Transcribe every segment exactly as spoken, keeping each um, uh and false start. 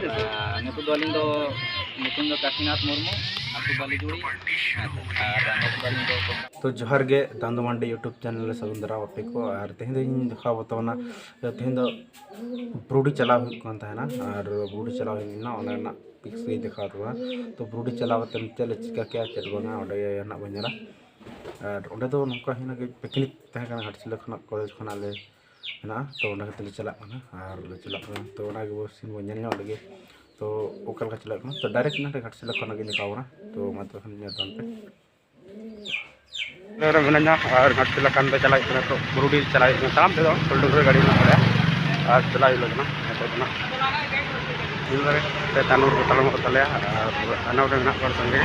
ᱟᱨ ᱱᱤᱛᱚᱜ ᱫᱚ ᱟᱹᱞᱤᱧ ᱫᱚ ᱧᱩᱛᱩᱢ ᱫᱚ ᱠᱟᱥᱤᱱᱟᱛᱷ ᱢᱩᱨᱢᱩ, ᱟᱹᱛᱩ ᱵᱟᱹᱞᱤᱡᱩᱲᱤ᱾ ᱟᱨ ᱱᱤᱛᱚᱜ ᱫᱚ ᱟᱹᱞᱤᱧ ᱫᱚ ᱛᱚ, ᱡᱚᱦᱟᱨ ᱜᱮ, ᱫᱟᱱᱫᱩ ᱢᱟᱱᱰᱤ YouTube ᱪᱮᱱᱮᱞ ᱨᱮ ᱥᱟᱹᱜᱩᱱ ᱫᱟᱨᱟᱢ ᱟᱯᱮ ᱠᱚ᱾ ᱟᱨ ᱛᱮᱦᱮᱧ ᱫᱚᱧ ᱫᱮᱠᱷᱟᱣ ᱟᱵᱚ ᱛᱟᱵᱚᱱᱟ, ᱛᱮᱦᱮᱧ ᱫᱚ ᱵᱩᱨᱩᱰᱤ ᱪᱟᱞᱟᱣ ᱦᱩᱭᱩᱜ ᱠᱟᱱ ᱛᱟᱦᱮᱱᱟ, ᱟᱨ ᱵᱩᱨᱩᱰᱤ ᱪᱟᱞᱟᱣ ᱦᱩᱭ ᱞᱮᱱᱟ, ᱚᱱᱟ ᱨᱮᱱᱟᱜ ᱯᱤᱠᱥ ᱜᱮᱧ ᱫᱮᱠᱷᱟᱣ ᱛᱟᱵᱚᱱᱟ᱾ ᱛᱚ ᱵᱩᱨᱩᱰᱤ ᱪᱟᱞᱟᱣ ᱠᱟᱛᱮ ᱪᱮᱫ ᱞᱮ ᱪᱤᱠᱟ ᱠᱮᱜᱼᱟ, ᱪᱮᱫ ᱵᱟᱝᱟ, ᱚᱸᱰᱮ ᱱᱟᱜ ᱵᱚᱱ ᱧᱮᱞᱟ᱾ ᱟᱨ ᱚᱸᱰᱮ ᱫᱚ ᱱᱚᱝᱠᱟ ᱦᱩᱭᱱᱟ ᱠᱤ ᱯᱤᱠᱱᱤᱠ ᱛᱟᱦᱮᱸ ᱠᱟᱱᱟ, ᱜᱷᱟᱴᱥᱤᱞᱟᱹ ᱠᱷᱚᱱᱟᱜ ᱠᱚᱞᱮᱡᱽ ᱠᱷᱚᱱᱟᱜ ᱞᱮ ᱢᱮᱱᱟᱜᱼᱟ᱾ ᱛᱚ ᱚᱸᱰᱮ ᱠᱟᱛᱮ ᱞᱮ ᱪᱟᱞᱟᱜ ᱠᱟᱱᱟ ᱟᱨ ᱞᱮ ᱪᱟᱞᱟᱜ ᱠᱟᱱᱟ᱾ ᱛᱚ ᱚᱱᱟ ᱜᱮᱵᱚ ᱥᱤᱱ ᱵᱚᱱ ᱧᱮᱞ ᱧᱚᱜ ᱞᱮᱜᱮ᱾ ᱛᱚ ᱚᱠᱟ ᱞᱮᱠᱟ ᱪᱟᱞᱟᱜ ᱠᱟᱱᱟ? ᱛᱚ ᱰᱟᱭᱨᱮᱠᱴ ᱱᱚᱰᱮ ᱜᱷᱟᱴᱥᱤᱞᱟᱹ ᱠᱷᱚᱱᱟᱜ ᱜᱮ ᱫᱮᱠᱷᱟᱣ ᱵᱚᱱᱟ᱾ ᱛᱚ ᱢᱟ ᱛᱚᱵᱮ ᱠᱷᱟᱱ ᱧᱮᱞ ᱛᱟᱵᱚᱱ ᱯᱮ᱾ ᱱᱚᱰᱮ ᱢᱮᱱᱟᱧᱟ ᱟᱨ ᱜᱷᱟᱴᱥᱤᱞᱟᱹ ᱠᱷᱚᱱ ᱫᱚ ᱪᱟᱞᱟᱜ ᱦᱩᱭᱩᱜ ᱠᱟᱱᱟ, ᱛᱚ ᱵᱩᱨᱩᱰᱤ ᱪᱟᱞᱟᱜ ᱦᱩᱭᱩᱜ ᱠᱟᱱᱟ ᱛᱟᱲᱟᱢ ᱛᱮᱫᱚ, ᱥᱳᱞ ᱰᱩᱝᱨᱤ ᱜᱟᱹᱰᱤ ᱢᱮᱱᱟᱜ ᱛᱟᱞᱮᱭᱟ ᱟᱨ ᱪᱟᱞᱟᱜ ᱦᱩᱭᱩᱜ ᱠᱟᱱᱟ ᱱᱤᱛᱚᱜ ᱫᱚ ᱱᱟᱜ᱾ ᱧᱮᱞ ᱫᱟᱲᱮ ᱯᱮ, ᱛᱟᱭᱱᱚᱢ ᱨᱮᱠᱚ ᱛᱟᱲᱟᱢ ᱠᱟᱜ ᱛᱟᱞᱮᱭᱟ ᱟᱨ ᱦᱟᱱᱟ ᱨᱮ ᱢᱮᱱᱟᱜ ᱠᱚᱣᱟ ᱥᱟᱸᱜᱮ᱾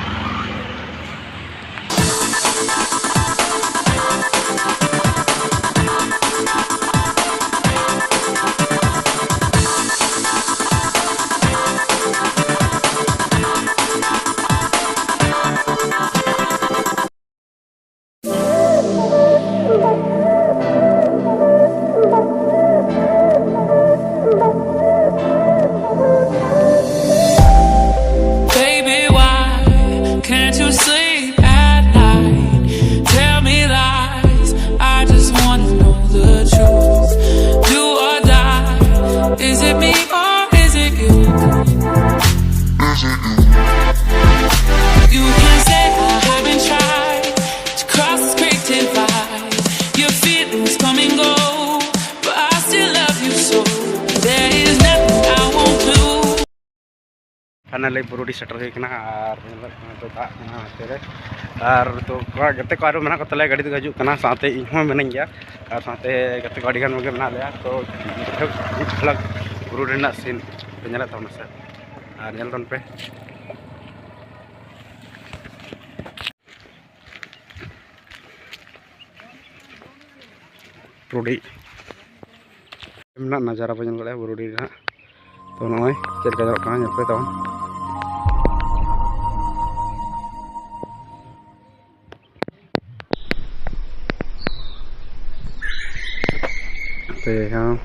Baby, why can't you sleep at night? Tell me lies, I just wanna know the truth. Do or die, is it me or is it you? You can say I haven't tried to cross this great divide. Your feelings come and go, but I still love you so. There is nothing I won't do. Finally ᱵᱩᱨᱩᱰᱤ ᱥᱮᱴᱮᱨ ᱦᱩᱭ ᱠᱟᱱᱟ ᱟᱨ ᱧᱮᱞᱚᱜ ᱠᱟᱱᱟ ᱱᱤᱛᱚᱜ ᱫᱟᱜ ᱠᱟᱱᱟ ᱦᱟᱱᱛᱮ ᱨᱮ᱾ ᱟᱨ ᱱᱤᱛᱚᱜ ᱠᱚᱲᱟ ᱜᱟᱛᱮ ᱠᱚ ᱟᱨᱚ ᱢᱮᱱᱟᱜ ᱠᱚ ᱛᱟᱞᱮᱭᱟ, ᱜᱟᱹᱰᱤ ᱛᱮᱠᱚ ᱦᱤᱡᱩᱜ ᱠᱟᱱᱟ, ᱥᱟᱶᱛᱮ ᱤᱧ ᱦᱚᱸ ᱢᱤᱱᱟᱹᱧ ᱜᱮᱭᱟ᱾ ᱟᱨ ᱥᱟᱶᱛᱮ ᱜᱟᱛᱮ ᱠᱚ ᱟᱹᱰᱤ ᱜᱟᱱ ᱜᱮ ᱢᱮᱱᱟᱜ ᱞᱮᱭᱟ᱾ ᱛᱚ ᱢᱤᱫ ᱡᱷᱟᱞᱟᱠ ᱵᱩᱨᱩᱰᱤ ᱨᱮᱱᱟᱜ ᱥᱤᱱ ᱯᱮ ᱧᱮᱞᱮᱫ ᱛᱟᱵᱚᱱᱟ ᱥᱮ, ᱟᱨ ᱧᱮᱞ ᱛᱟᱵᱚᱱ ᱯᱮ᱾ ᱵᱩᱨᱩᱰᱤ ᱨᱮᱱᱟᱜ ᱱᱟᱡᱟᱨᱟ ᱵᱚᱱ ᱧᱮᱞ ᱫᱟᱲᱮᱭᱟᱜᱼᱟ, ᱵᱩᱨᱩᱰᱤ ᱨᱮᱱᱟᱜ᱾ ᱛᱚ ᱱᱚᱜᱼᱚᱭ ᱪᱮᱫ ᱞᱮᱠᱟ ᱧᱮᱞᱚᱜ ᱠᱟᱱᱟ, ᱧᱮᱞ ᱯᱮ ᱛᱟᱵᱚᱱ᱾ ᱛᱮ ᱦᱚᱸ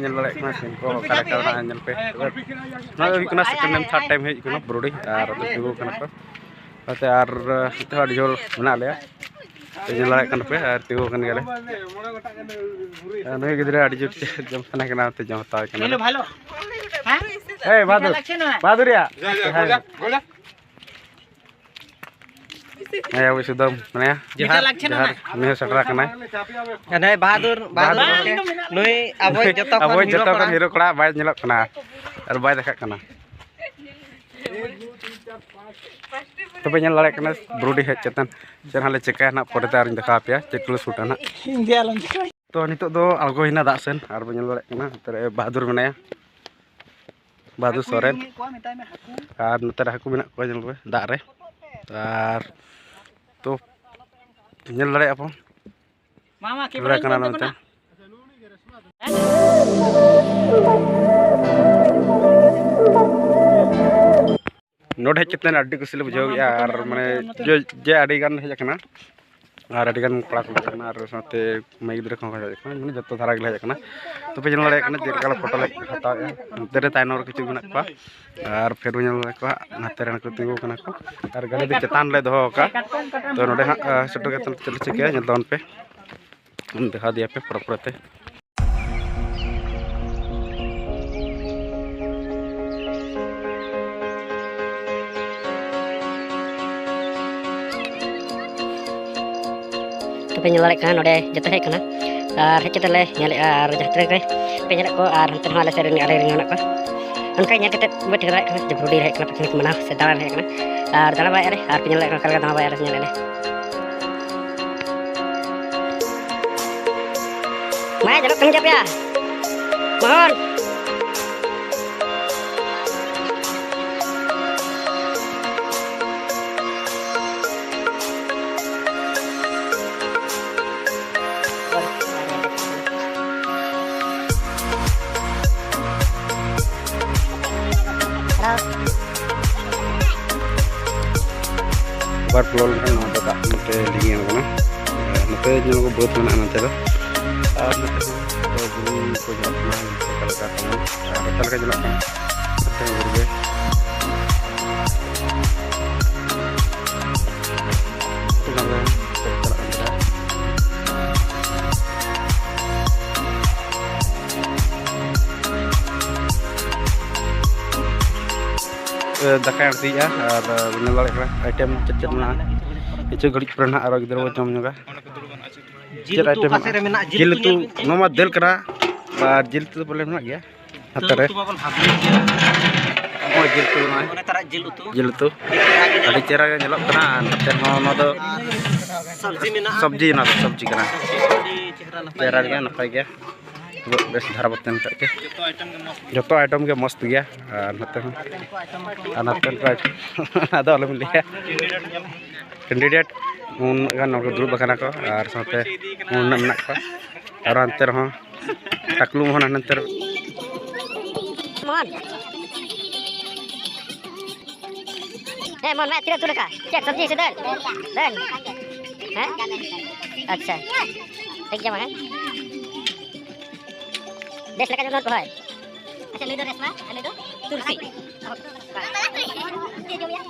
ᱧᱮᱞ ᱫᱟᱲᱮᱭᱟᱜ ᱠᱟᱱᱟ ᱥᱤᱢ ᱠᱚ ᱚᱠᱟ ᱞᱮᱠᱟ ᱢᱮᱱᱟᱜᱼᱟ, ᱧᱮᱞ ᱯᱮ᱾ ᱱᱚᱣᱟ ᱫᱚ ᱦᱩᱭᱩᱜ ᱠᱟᱱᱟ second time, third time ᱦᱮᱡ ᱠᱟᱱᱟ ᱵᱩᱨᱩᱰᱤ, ᱟᱨ ᱟᱫᱚ ᱛᱤᱸᱜᱩ ᱠᱟᱱᱟ ᱠᱚ᱾ ᱱᱚᱛᱮ ᱟᱨ ᱱᱚᱛᱮ ᱦᱚᱸ ᱟᱹᱰᱤ ᱡᱳᱨ ᱢᱮᱱᱟᱜ ᱞᱮᱭᱟ᱾ ᱯᱮ ᱧᱮᱞ ᱫᱟᱲᱮᱭᱟᱜ ᱠᱟᱱᱟ ᱯᱮ, ᱟᱨ ᱛᱤᱸᱜᱩ ᱟᱠᱟᱱ ᱜᱮᱭᱟᱞᱮ᱾ ᱟᱨ ᱱᱩᱭ ᱜᱤᱫᱽᱨᱟᱹ ᱟᱹᱰᱤ ᱡᱳᱨ ᱪᱮᱫ ᱡᱚᱢ ᱥᱟᱱᱟ ᱠᱟᱱᱟ, ᱚᱱᱟᱛᱮ ᱡᱚᱢ ᱦᱟᱛᱟᱣ ᱠᱟᱱᱟ᱾ ᱦᱮᱸ? ᱮᱭ, ᱵᱟᱦᱟᱫᱩᱨ, ᱵᱟᱦᱟᱫᱩᱨᱤᱭᱟ᱾ ᱦᱮᱸ, ᱟᱵᱚ ᱥᱩᱫᱟᱢ ᱢᱮᱱᱟᱭᱟ᱾ ᱡᱚᱦᱟᱨ, ᱡᱚᱦᱟᱨ᱾ ᱩᱱᱤ ᱦᱚᱸ ᱥᱮᱴᱮᱨ ᱟᱠᱟᱱᱟᱭ᱾ ᱱᱩᱭ ᱵᱟᱦᱟᱫᱩᱨ, ᱵᱟᱦᱟᱫᱩᱨ ᱵᱟᱦᱟᱫᱩᱨ᱾ ᱜᱚᱢᱠᱮ᱾ ᱱᱩᱭ ᱟᱵᱚᱭ ᱡᱚᱛᱚ ᱠᱷᱚᱱ ᱟᱵᱚᱭ ᱦᱤᱨᱳ ᱡᱚᱛᱚ ᱠᱷᱚᱱ ᱠᱚᱲᱟ᱾ ᱦᱤᱨᱳ ᱠᱚᱲᱟ, ᱵᱟᱭ ᱧᱮᱞᱚᱜ ᱠᱟᱱᱟ ᱟᱨ ᱵᱟᱭ ᱫᱮᱠᱷᱟᱜ ᱠᱟᱱᱟ᱾ ᱛᱚᱵᱮ ᱧᱮᱞ ᱫᱟᱲᱮᱭᱟᱜ ᱠᱟᱱᱟ ᱵᱩᱨᱩᱰᱤ ᱦᱮᱡ ᱠᱟᱛᱮᱫ ᱪᱮᱫ ᱦᱟᱸᱜ ᱞᱮ ᱪᱤᱠᱟᱹᱭᱟ ᱱᱟᱜ, ᱯᱚᱨᱮᱛᱮ ᱟᱨᱤᱧ ᱫᱮᱠᱷᱟᱣ ᱟᱯᱮᱭᱟ ᱪᱮᱫ ᱠᱚᱞᱮ ᱥᱩᱴᱟ ᱱᱟᱜ᱾ ᱤᱧ ᱫᱚ ᱟᱞᱚᱢ ᱪᱤᱠᱟᱹᱭᱟ᱾ ᱛᱚ ᱱᱤᱛᱚᱜ ᱫᱚ ᱟᱬᱜᱚ ᱦᱩᱭᱱᱟ ᱫᱟᱜ ᱥᱮᱱ, ᱟᱨ ᱵᱚᱱ ᱧᱮᱞ ᱫᱟᱲᱮᱭᱟᱜ ᱠᱟᱱᱟ ᱱᱚᱛᱮ ᱨᱮ ᱵᱟᱦᱟᱫᱩᱨ ᱢᱮᱱᱟᱭᱟ, ᱵᱟᱦᱟᱫᱩᱨ ᱦᱟᱹᱠᱩᱧ ᱥᱚᱨᱮᱱ᱾ ᱢᱮᱱᱮᱫ ᱠᱚᱣᱟ, ᱢᱮᱛᱟᱭ ᱢᱮ ᱦᱟᱹᱠᱩ᱾ ᱟᱨ ᱱᱚᱛᱮ ᱨᱮ ᱦᱟᱹᱠᱩ ᱢᱮᱱᱟᱜ ᱠᱚᱣᱟ, ᱧᱮᱞ ᱯᱮ ᱫᱟᱜ ᱨᱮ᱾ ᱟᱨ ᱛᱚ ᱧᱮᱞ ᱫᱟᱲᱮᱭᱟᱜᱼᱟ ᱵᱚᱱ᱾ ᱢᱟ, ᱢᱟ, ᱠᱮᱢᱮᱨᱟ ᱠᱮᱢᱮᱨᱟ ᱠᱟᱱᱟ ᱱᱚᱛᱮ᱾ ᱱᱚᱰᱮ ᱦᱮᱡ ᱠᱟᱛᱮ ᱟᱹᱰᱤ ᱠᱩᱥᱤ ᱞᱮ ᱵᱩᱡᱷᱟᱹᱣ ᱠᱮᱫᱼᱟ, ᱟᱨ ᱢᱟᱱᱮ ᱡᱮ, ᱡᱮ ᱟᱹᱰᱤ ᱜᱟᱱ ᱦᱮᱡ ᱟᱠᱟᱱᱟ, ᱟᱨ ᱟᱹᱰᱤ ᱜᱟᱱ ᱠᱚᱲᱟ ᱠᱚ ᱦᱮᱡ ᱟᱠᱟᱱᱟ, ᱟᱨ ᱥᱟᱶᱛᱮ ᱢᱟᱹᱭ ᱜᱤᱫᱽᱨᱟᱹ ᱠᱚᱦᱚᱸ ᱠᱚ ᱦᱮᱡ ᱟᱠᱟᱱᱟ, ᱢᱟᱱᱮ ᱡᱚᱛᱚ ᱫᱷᱟᱨᱟ ᱜᱮᱞᱮ ᱦᱮᱡ ᱟᱠᱟᱱᱟ᱾ ᱛᱚᱯᱮ ᱧᱮᱞ ᱫᱟᱲᱮᱭᱟᱜ ᱠᱟᱱᱟ ᱪᱮᱫ ᱞᱮᱠᱟ ᱞᱮ ᱯᱷᱳᱴᱳ ᱞᱮ ᱦᱟᱛᱟᱣᱮᱫᱼᱟ᱾ ᱱᱚᱛᱮ ᱨᱮ ᱛᱟᱭᱱᱚᱢ ᱨᱮ ᱠᱤᱪᱷᱩ ᱢᱮᱱᱟᱜ ᱠᱚᱣᱟ, ᱟᱨ ᱯᱷᱮᱨ ᱵᱚᱱ ᱧᱮᱞ ᱫᱟᱲᱮ ᱠᱚᱣᱟ ᱱᱟᱛᱮ ᱨᱮ ᱠᱚ ᱛᱤᱸᱜᱩ ᱠᱟᱱᱟ ᱠᱚ, ᱟᱨ ᱜᱟᱹᱰᱤ ᱫᱚ ᱪᱮᱛᱟᱱ ᱨᱮᱞᱮ ᱫᱚᱦᱚ ᱟᱠᱟᱫᱼᱟ᱾ ᱛᱚ ᱱᱚᱰᱮ ᱦᱟᱸᱜ, ᱟᱸ, ᱥᱮᱴᱮᱨ ᱠᱟᱛᱮ ᱪᱮᱫ ᱞᱮ ᱪᱤᱠᱟᱹᱭᱟ ᱧᱮᱞ ᱛᱟᱵᱚᱱ ᱯᱮ, ᱫᱮᱠᱷᱟᱣ ᱤᱫᱤᱭᱟᱯᱮ ᱯᱚᱨᱮ ᱯᱚᱨᱮᱛᱮ᱾ ᱛᱚᱯᱮ ᱧᱮᱞ ᱫᱟᱲᱮᱭᱟᱜ ᱠᱟᱱᱟ, ᱱᱚᱰᱮ ᱡᱚᱛᱚ ᱦᱮᱡ ᱠᱟᱱᱟ, ᱟᱨ ᱦᱮᱡ ᱠᱟᱛᱮ ᱞᱮ ᱧᱮᱞᱮᱫᱼᱟ, ᱟᱨ ᱡᱟᱦᱟᱸ ᱛᱤᱱᱟᱹᱜ ᱜᱮ ᱯᱮ ᱧᱮᱞᱮᱫ ᱠᱚ, ᱟᱨ ᱦᱟᱱᱛᱮ ᱦᱚᱸ ᱟᱞᱮ ᱥᱮᱫ ᱨᱮᱱ ᱟᱞᱮ ᱨᱮᱱ ᱢᱮᱱᱟᱜ ᱠᱚᱣᱟ᱾ ᱚᱱᱠᱟ ᱧᱮᱞ ᱠᱟᱛᱮ ᱯᱮ ᱴᱷᱤᱠᱟᱹ ᱫᱟᱲᱮᱭᱟᱜ ᱠᱟᱱᱟ ᱡᱮ ᱵᱩᱨᱩᱰᱤ ᱨᱮ ᱦᱮᱡ ᱠᱟᱱᱟ, picnic ᱢᱟᱱᱟᱣ ᱥᱮ ᱫᱟᱬᱟᱱ ᱦᱮᱡ ᱠᱟᱱᱟ, ᱟᱨ ᱫᱟᱬᱟ ᱵᱟᱲᱟᱭᱮᱫᱼᱟ ᱞᱮ, ᱟᱨ ᱯᱮ ᱧᱮᱞ ᱫᱟᱲᱮᱭᱟᱜ ᱠᱟᱱᱟ ᱚᱠᱟ ᱞᱮᱠᱟ ᱫᱟᱬᱟ ᱵᱟᱲᱟᱭᱮᱫᱼᱟ ᱞᱮ, ᱧᱮᱞᱮᱫᱼᱟ ᱞᱮ᱾ ᱢᱟᱭᱟ ᱪᱟᱞᱟᱜ ᱠᱟᱱ ᱜᱮᱭᱟ ᱯᱮᱭᱟ᱾ ᱢᱚᱦᱚᱱ᱾ ᱟᱵᱟᱨ flow ᱞᱮᱱᱠᱷᱟᱱ ᱱᱚᱣᱟ ᱫᱚ ᱫᱟᱜ ᱱᱚᱛᱮ ᱞᱤᱸᱜᱤ ᱟᱬᱜᱚᱱᱟ᱾ ᱟᱨ ᱱᱚᱛᱮ ᱧᱮᱞ ᱠᱚ ᱵᱟᱹᱫᱽ ᱢᱮᱱᱟᱜᱼᱟ ᱱᱚᱛᱮ ᱫᱚ᱾ ᱟᱨ ᱱᱚᱛᱮ ᱛᱚ ᱵᱩᱨᱩ ᱠᱚ ᱧᱮᱞᱚᱜ ᱠᱟᱱᱟ, ᱚᱠᱟ ᱞᱮᱠᱟ ᱠᱟᱱᱟ ᱟᱨ ᱚᱠᱟ ᱞᱮᱠᱟ ᱧᱮᱞᱚᱜ ᱠᱟᱱᱟ᱾ ᱱᱚᱛᱮ ᱦᱚᱸ ᱵᱩᱨᱩ ᱜᱮ᱾ ᱪᱟᱞᱟᱜ ᱠᱟᱱ ᱛᱟᱞᱮᱭᱟ᱾ ᱮ, ᱫᱟᱠᱟᱭ ᱟᱬᱛᱤᱭᱮᱜᱼᱟ ᱟᱨ, ᱮ, ᱧᱮᱞ ᱫᱟᱲᱮᱭᱟᱜ ᱠᱟᱱᱟ ᱟᱭᱴᱮᱢ ᱪᱮᱫ ᱪᱮᱫ ᱢᱮᱱᱟᱜᱼᱟ᱾ ᱠᱤᱪᱷᱩ ᱜᱷᱟᱹᱲᱤᱡ ᱯᱚᱨᱮ ᱱᱟᱦᱟᱜ ᱟᱨᱚ ᱜᱤᱫᱽᱨᱟᱹ ᱵᱚᱱ ᱡᱚᱢ ᱧᱚᱜᱟ᱾ ᱡᱤᱞ ᱪᱮᱫ ᱩᱛᱩ ᱟᱭᱴᱮᱢ ᱚᱠᱟ ᱥᱮᱫ ᱨᱮ ᱢᱮᱱᱟᱜᱼᱟ? ᱡᱤᱞ ᱡᱤᱞ ᱩᱛᱩ ᱩᱛᱩ, ᱧᱮᱞ ᱯᱮ᱾ ᱱᱚᱣᱟ ᱢᱟ ᱫᱟᱹᱞ ᱠᱟᱱᱟ ᱟᱨ ᱡᱤᱞ ᱩᱛᱩ ᱫᱚ ᱯᱟᱞᱮ ᱢᱮᱱᱟᱜ ᱜᱮᱭᱟ᱾ ᱱᱚᱛᱮ ᱨᱮ ᱫᱟᱹᱞ ᱩᱛᱩ ᱢᱟᱵᱚᱱ ᱦᱟᱹᱯᱤ ᱜᱮᱭᱟ᱾ ᱱᱚᱜᱼᱚᱭ ᱡᱤᱞ ᱩᱛᱩ ᱱᱚᱜᱼᱚᱭ᱾ ᱱᱮᱛᱟᱨᱟᱜ ᱡᱤᱞ ᱩᱛᱩ᱾ ᱡᱤᱞ ᱩᱛᱩ᱾ ᱟᱹᱰᱤ ᱪᱮᱦᱨᱟ ᱜᱮ ᱧᱮᱞᱚᱜ ᱠᱟᱱᱟ᱾ ᱟᱨ ᱱᱚᱛᱮ ᱦᱚᱸ ᱱᱚᱣᱟ ᱫᱚ ᱟᱨ ᱥᱚᱵᱽᱡᱤ ᱢᱮᱱᱟᱜᱼᱟ᱾ ᱥᱚᱵᱽᱡᱤ, ᱚᱱᱟ ᱫᱚ ᱥᱚᱵᱽᱡᱤ ᱠᱟᱱᱟ᱾ ᱥᱚᱵᱽᱡᱤ ᱟᱹᱰᱤ ᱪᱮᱦᱨᱟ ᱱᱟᱯᱟᱭ ᱪᱮᱦᱨᱟ ᱜᱮ᱾ ᱜᱮ, ᱱᱟᱯᱟᱭ ᱜᱮ᱾ ᱵᱮᱥ ᱫᱷᱟᱨᱟ ᱵᱚ ᱛᱟᱦᱮᱱ ᱠᱷᱟᱡ ᱜᱮ᱾ ᱡᱚᱛᱚ ᱟᱭᱴᱮᱢ ᱜᱮ ᱢᱚᱥᱛ ᱜᱮᱭᱟ᱾ ᱟᱨ ᱱᱚᱛᱮ ᱦᱚᱸ᱾ ᱟᱨ ᱱᱚᱛᱮ ᱠᱚ ᱟᱫᱚ ᱟᱞᱚᱢ ᱞᱟᱹᱭᱟ᱾ ᱠᱮᱱᱰᱤᱰᱮᱴ ᱩᱱᱟᱹᱜ ᱜᱟᱱ ᱱᱚᱰᱮ ᱫᱩᱲᱩᱵ ᱟᱠᱟᱱᱟ ᱠᱚ ᱟᱨ ᱥᱟᱶᱛᱮ ᱩᱱᱟᱹᱜ ᱢᱮᱱᱟᱜ ᱠᱚᱣᱟ᱾ ᱟᱨ ᱚᱱᱛᱮ ᱨᱮᱦᱚᱸ ᱴᱟᱠᱞᱩ ᱢᱳᱦᱚᱱ ᱦᱟᱱᱛᱮ ᱨᱮ᱾ ᱢᱳᱦᱚᱱ᱾ ᱦᱮᱸ, ᱢᱳᱦᱚᱱ, ᱢᱮ ᱛᱤᱱᱟᱹᱜ ᱩᱛᱩ ᱞᱮᱠᱟ? ᱪᱮᱫ ᱥᱚᱵᱽᱡᱤ ᱥᱮ ᱫᱟᱹᱞ? ᱫᱟᱹᱞ᱾ ᱦᱮᱸ? ᱟᱪᱪᱷᱟ᱾ ᱴᱷᱤᱠ ᱜᱮᱭᱟ ᱢᱟ, ᱦᱮᱸ? ᱵᱮᱥ ᱞᱮᱠᱟ ᱡᱚᱢ ᱫᱚᱦᱚᱭ᱾ ᱟᱪᱪᱷᱟ, ᱱᱩᱭ ᱫᱚ ᱨᱮᱥᱢᱟ, ᱟᱨ ᱱᱩᱭ ᱫᱚ ᱛᱩᱞᱥᱤ᱾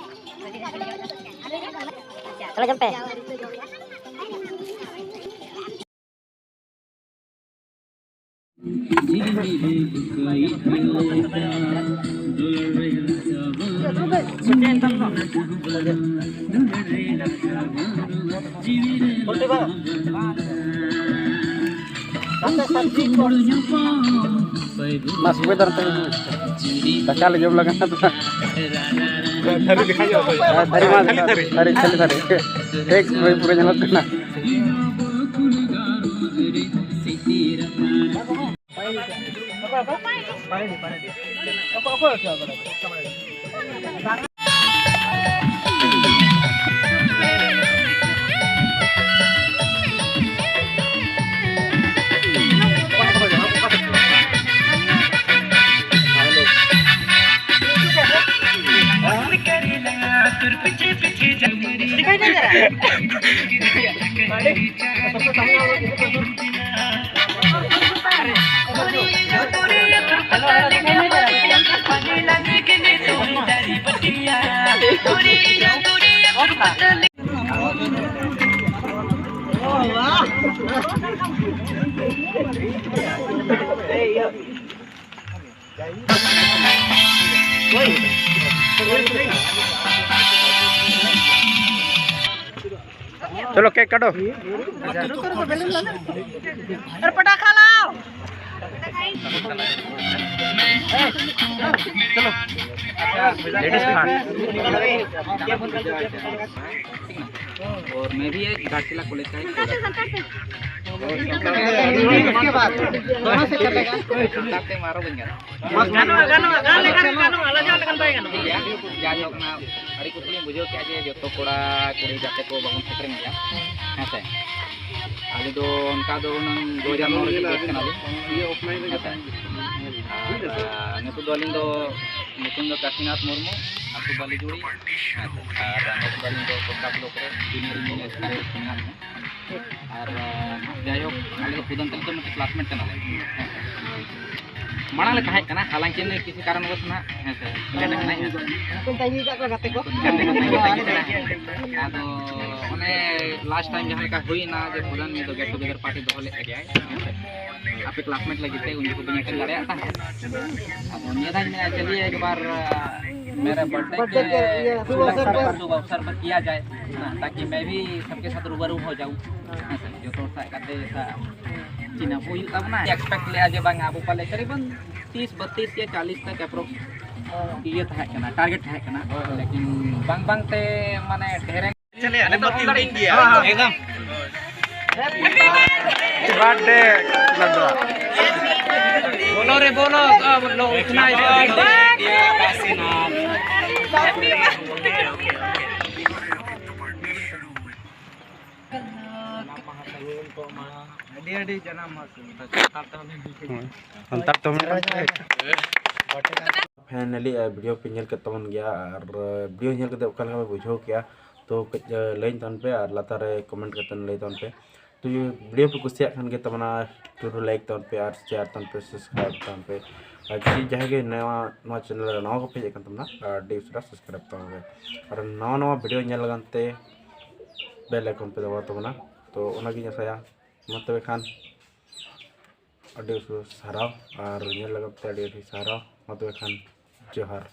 ᱛᱟᱦᱞᱮ ᱡᱚᱢ ᱯᱮ᱾ ᱢᱟ ᱥᱩᱵᱮᱫᱟᱨ ᱛᱮ ᱫᱟᱠᱟ ᱞᱮ ᱡᱚᱢ ᱞᱟᱜᱟ ᱱᱟ ᱛᱚ᱾ ᱛᱷᱟᱹᱨᱤ ᱫᱮᱠᱷᱟᱣ ᱧᱚᱜ ᱯᱮ᱾ ᱦᱮᱸ, ᱛᱷᱟᱹᱨᱤ ᱢᱟ, ᱛᱷᱟᱹᱨᱤ, ᱛᱷᱟᱹᱨᱤ᱾ ᱛᱷᱟᱹᱨᱤ, ᱛᱷᱟᱹᱨᱤ, ᱛᱷᱟᱹᱨᱤ᱾ ᱴᱷᱤᱠ, ᱦᱳᱭ, ᱯᱩᱨᱟᱹ ᱧᱮᱞᱚᱜ ᱠᱟᱱᱟ᱾ चलो, केक काटो। अरे, पटाखा लाओ। Ladies first. और मैं भी एक घाटशिला कॉलेज का एक ᱥᱟᱱᱛᱟᱲ ᱛᱮ ᱢᱟᱨᱚ ᱵᱟᱹᱧ ᱜᱟᱱᱚᱜᱼᱟ᱾ ᱜᱟᱱᱚᱜᱼᱟ, ᱜᱟᱱᱚᱜᱼᱟ, ᱜᱟᱱ ᱞᱮᱠᱷᱟᱱ ᱜᱮ ᱜᱟᱱᱚᱜᱼᱟ, ᱞᱟᱡᱟᱣ ᱞᱮᱠᱷᱟᱱ ᱵᱟᱭ ᱜᱟᱱᱚᱜᱼᱟ᱾ ᱴᱷᱤᱠ ᱜᱮᱭᱟ, ᱡᱟᱭᱦᱳᱠ, ᱚᱱᱟ ᱟᱹᱰᱤ ᱠᱩᱥᱤ ᱞᱤᱧ ᱵᱩᱡᱷᱟᱹᱣ ᱠᱮᱜᱼᱟ ᱡᱮ ᱡᱚᱛᱚ ᱠᱚᱲᱟ ᱠᱩᱲᱤ ᱜᱟᱛᱮ ᱠᱚ ᱵᱟᱵᱚᱱ ᱥᱮᱴᱮᱨᱮᱱ ᱜᱮᱭᱟ, ᱦᱮᱸ ᱥᱮ᱾ ᱟᱞᱮ ᱫᱚ ᱚᱱᱠᱟ ᱫᱚ ᱦᱩᱱᱟᱹᱝ ᱫᱩ ᱦᱟᱡᱟᱨ ᱱᱚ ᱨᱮ ᱵᱮᱪ ᱠᱟᱱᱟᱞᱤᱧ, ᱦᱮᱸ ᱥᱮ᱾ ᱟᱨ, ᱟᱨ ᱱᱤᱛᱚᱜ ᱫᱚ ᱟᱹᱞᱤᱧ ᱫᱚ ᱧᱩᱛᱩᱢ ᱫᱚ ᱠᱟᱥᱤᱱᱟᱛᱷ ᱢᱩᱨᱢᱩ, ᱟᱹᱛᱩ ᱵᱟᱹᱞᱤᱡᱩᱲᱤ, ᱦᱮᱸ ᱥᱮ᱾ ᱟᱨ ᱱᱤᱛᱚᱜ ᱫᱚ ᱟᱹᱞᱤᱧ ᱫᱚ ᱠᱚᱞᱠᱟᱛᱟ ᱵᱞᱚᱠ ᱨᱮ ᱡᱩᱱᱤᱭᱚᱨ ᱤᱧᱡᱤᱱᱤᱭᱟᱨ ᱥᱠᱩᱞ ᱨᱮ ᱢᱮᱱᱟᱜ ᱞᱤᱧᱟ᱾ ᱟᱨ, ᱟᱸ, ᱡᱟᱭᱦᱳᱠ, ᱟᱞᱮ ᱫᱚ ᱠᱩᱫᱟᱹᱢ ᱛᱟᱹᱞᱤ ᱫᱚ ᱢᱤᱫᱴᱮᱱ ᱠᱞᱟᱥᱢᱮᱴ ᱠᱟᱱᱟᱞᱮ᱾ ᱦᱮᱸ᱾ ᱢᱟᱲᱟᱝ ᱞᱮ ᱛᱟᱦᱮᱸ ᱠᱟᱱᱟ, ᱦᱟᱞᱟᱝᱠᱤ ᱱᱩᱭ ᱠᱤᱥᱤ ᱠᱟᱨᱚᱱ ᱵᱚᱥ ᱱᱟᱦᱟᱜ, ᱦᱮᱸ ᱥᱮ, ᱞᱮᱴ ᱟᱠᱟᱱᱟᱭ, ᱦᱮᱸ ᱥᱮ᱾ ᱩᱱᱠᱩ ᱛᱟᱺᱜᱤ ᱟᱠᱟᱫ ᱠᱚᱣᱟ ᱜᱟᱛᱮ ᱠᱚ᱾ ᱜᱟᱛᱮ ᱠᱚ ᱛᱟᱺᱜᱤ ᱛᱟᱺᱜᱤ ᱠᱟᱱᱟ᱾ ᱟᱫᱚ ᱚᱱᱮ ᱞᱟᱥᱴ ᱴᱟᱭᱤᱢ ᱡᱟᱦᱟᱸ ᱞᱮᱠᱟ ᱦᱩᱭᱱᱟ ᱡᱮ ᱯᱨᱚᱫᱷᱟᱱ ᱢᱤᱫ ᱫᱚ ᱜᱮᱴ ᱴᱩᱜᱮᱫᱟᱨ ᱯᱟᱨᱴᱤ ᱫᱚᱦᱚ ᱞᱮᱫ ᱜᱮᱭᱟᱭ, ᱦᱮᱸ ᱥᱮ᱾ ᱟᱯᱮ ᱠᱞᱟᱥᱢᱮᱴ ᱞᱟᱹᱜᱤᱫ ᱛᱮ ᱩᱱ ᱡᱚᱠᱷᱚᱱ ᱵᱟᱹᱧ ᱮᱴᱮᱱ ᱫᱟᱲᱮᱭᱟᱜ ᱛᱟᱦᱮᱸᱫ᱾ ᱟᱫᱚ ᱱᱤᱭᱟᱹ ᱫᱷᱟᱣ ᱤᱧ ᱢᱮᱱᱟ ᱪᱚᱞᱤᱭᱮ ᱮᱠ ᱵᱟᱨ, ᱟᱸ, ᱢᱮᱨᱟ ᱵᱟᱨᱛᱷᱰᱮ ᱵᱟᱨᱛᱷᱰᱮ ᱠᱮ, ᱤᱭᱟᱹ, ᱥᱩᱵᱷ ᱚᱵᱥᱚᱨ ᱯᱟᱨ ᱥᱩᱵᱷ ᱚᱵᱥᱚᱨ ᱯᱟᱨ ᱠᱤᱭᱟ ᱡᱟᱭᱮ, ᱦᱮᱸ, ᱛᱟᱠᱤ ᱢᱮ ᱵᱷᱤ ᱥᱚᱵᱠᱮ ᱥᱟᱛᱷ ᱨᱩᱵᱟᱨᱩ ᱦᱳ ᱡᱟᱣᱩ, ᱦᱮᱸ ᱥᱮ, ᱡᱚᱛᱚ ᱦᱚᱲ ᱥᱟᱶ ᱠᱟᱛᱮ ᱥᱟ-, ᱪᱤᱱᱦᱟᱹᱯ ᱦᱩᱭᱩᱜ ᱛᱟᱵᱚᱱᱟ᱾ ᱮᱠᱥᱯᱮᱠᱴ ᱞᱮᱜᱼᱟ ᱡᱮ ᱵᱟᱝ ᱟᱵᱚ ᱯᱟᱞᱮ ᱠᱟᱨᱤᱵᱟᱱ ᱛᱤᱥ ᱵᱚᱛᱤᱥ ᱭᱟ ᱪᱟᱞᱤᱥ ᱛᱟᱠ ᱮᱯᱨᱚᱠᱥ ᱤᱭᱟᱹ ᱛᱟᱦᱮᱸ ᱠᱟᱱᱟ, ᱴᱟᱨᱜᱮᱴ ᱛᱟᱦᱮᱸ ᱠᱟᱱᱟ, ᱞᱮᱠᱤᱱ ᱵᱟᱝ ᱵᱟᱝ ᱛᱮ ᱢᱟᱱᱮ ᱰᱷᱮᱨ ᱪᱟᱞᱮ, ᱟᱞᱮ ᱫᱚ ᱦᱚᱸ ᱫᱟᱲᱮᱭᱟᱜ ᱜᱮᱭᱟ᱾ ᱦᱮᱸ, ᱦᱮᱸ᱾ ᱮᱠᱫᱚᱢ᱾ ᱦᱮᱯᱤ ᱵᱟᱨᱛᱷᱰᱮ ᱞᱟᱰᱩ᱾ ᱵᱚᱞᱚ ᱨᱮ ᱵᱚᱞᱚ, ᱟᱵ ᱞᱚ ᱩᱴᱷᱱᱟ ᱦᱮ᱾ ᱟᱹᱰᱤ ᱟᱹᱰᱤ ᱡᱟᱱᱟᱢ ᱢᱟᱦᱟ ᱥᱟᱹᱜᱩᱱ᱾ ᱥᱟᱱᱛᱟᱲ ᱛᱮᱦᱚᱸ ᱞᱟᱹᱭ ᱢᱮ᱾ ᱦᱳᱭ, ᱥᱟᱱᱛᱟᱲ ᱛᱮᱦᱚᱸ ᱢᱮᱱᱟᱜ ᱯᱷᱟᱭᱱᱟᱞᱤ, ᱟᱨ ᱵᱷᱤᱰᱤᱭᱳ ᱯᱮ ᱧᱮᱞ ᱠᱮᱫ ᱛᱟᱵᱚᱱ ᱜᱮᱭᱟ, ᱟᱨ, ᱟᱨ ᱵᱷᱤᱰᱤᱭᱳ ᱧᱮᱞ ᱠᱟᱛᱮ ᱚᱠᱟ ᱞᱮᱠᱟ ᱯᱮ ᱵᱩᱡᱷᱟᱹᱣ ᱠᱮᱜᱼᱟ, ᱛᱚ ᱠᱟᱹᱡ, ᱟᱨ, ᱞᱟᱹᱭᱟᱹᱧ ᱛᱟᱵᱚᱱ ᱯᱮ, ᱟᱨ ᱞᱟᱛᱟᱨ ᱨᱮ ᱠᱚᱢᱮᱱᱴ ᱠᱟᱛᱮ ᱞᱟᱹᱭ ᱛᱟᱵᱚᱱ ᱯᱮ᱾ ᱵᱷᱤᱰᱤᱭᱳ ᱯᱮ ᱠᱩᱥᱤᱭᱟᱜ ᱠᱷᱟᱱ ᱜᱮ ᱛᱟᱵᱚᱱᱟ, ᱡᱚᱨᱩᱨ ᱞᱟᱭᱤᱠ ᱛᱟᱵᱚᱱ ᱯᱮ ᱟᱨ ᱥᱮᱭᱟᱨ ᱛᱟᱵᱚᱱ ᱯᱮ, ᱥᱟᱵᱥᱠᱨᱟᱭᱤᱵ ᱛᱟᱵᱚᱱ ᱯᱮ᱾ ᱟᱨ ᱡᱩᱫᱤ ᱡᱟᱦᱟᱸᱭ ᱜᱮ ᱱᱟᱣᱟ ᱱᱚᱣᱟ ᱪᱮᱱᱮᱞ ᱨᱮ ᱱᱟᱣᱟ ᱠᱚ ᱯᱮ ᱦᱮᱡ ᱟᱠᱟᱱ ᱛᱟᱵᱚᱱᱟ, ᱟᱹᱰᱤ ᱩᱥᱟᱹᱨᱟ ᱥᱟᱵᱥᱠᱨᱟᱭᱤᱵ ᱛᱟᱵᱚᱱ ᱯᱮ᱾ ᱟᱨ ᱱᱟᱣᱟ ᱱᱟᱣᱟ ᱵᱷᱤᱰᱤᱭᱳ ᱧᱮᱞ ᱞᱟᱹᱜᱤᱫ ᱛᱮ ᱵᱮᱞ ᱟᱭᱠᱚᱱ ᱯᱮ ᱫᱟᱵᱟᱣ ᱛᱟᱵᱚᱱᱟ᱾ ᱛᱚ ᱚᱱᱟᱜᱤᱧ ᱟᱥᱟᱭᱟ᱾ ᱢᱟ ᱛᱚᱵᱮ ᱠᱷᱟᱱ ᱟᱹᱰᱤ ᱩᱥᱟᱹᱨᱟ ᱥᱟᱨᱦᱟᱣ, ᱟᱨ ᱧᱮᱞ ᱞᱟᱹᱜᱤᱫ ᱛᱮ ᱟᱹᱰᱤ ᱟᱹᱰᱤ ᱥᱟᱨᱦᱟᱣ᱾ ᱢᱟ ᱛᱚᱵᱮ ᱠᱷᱟᱱ ᱡᱚᱦᱟᱨ᱾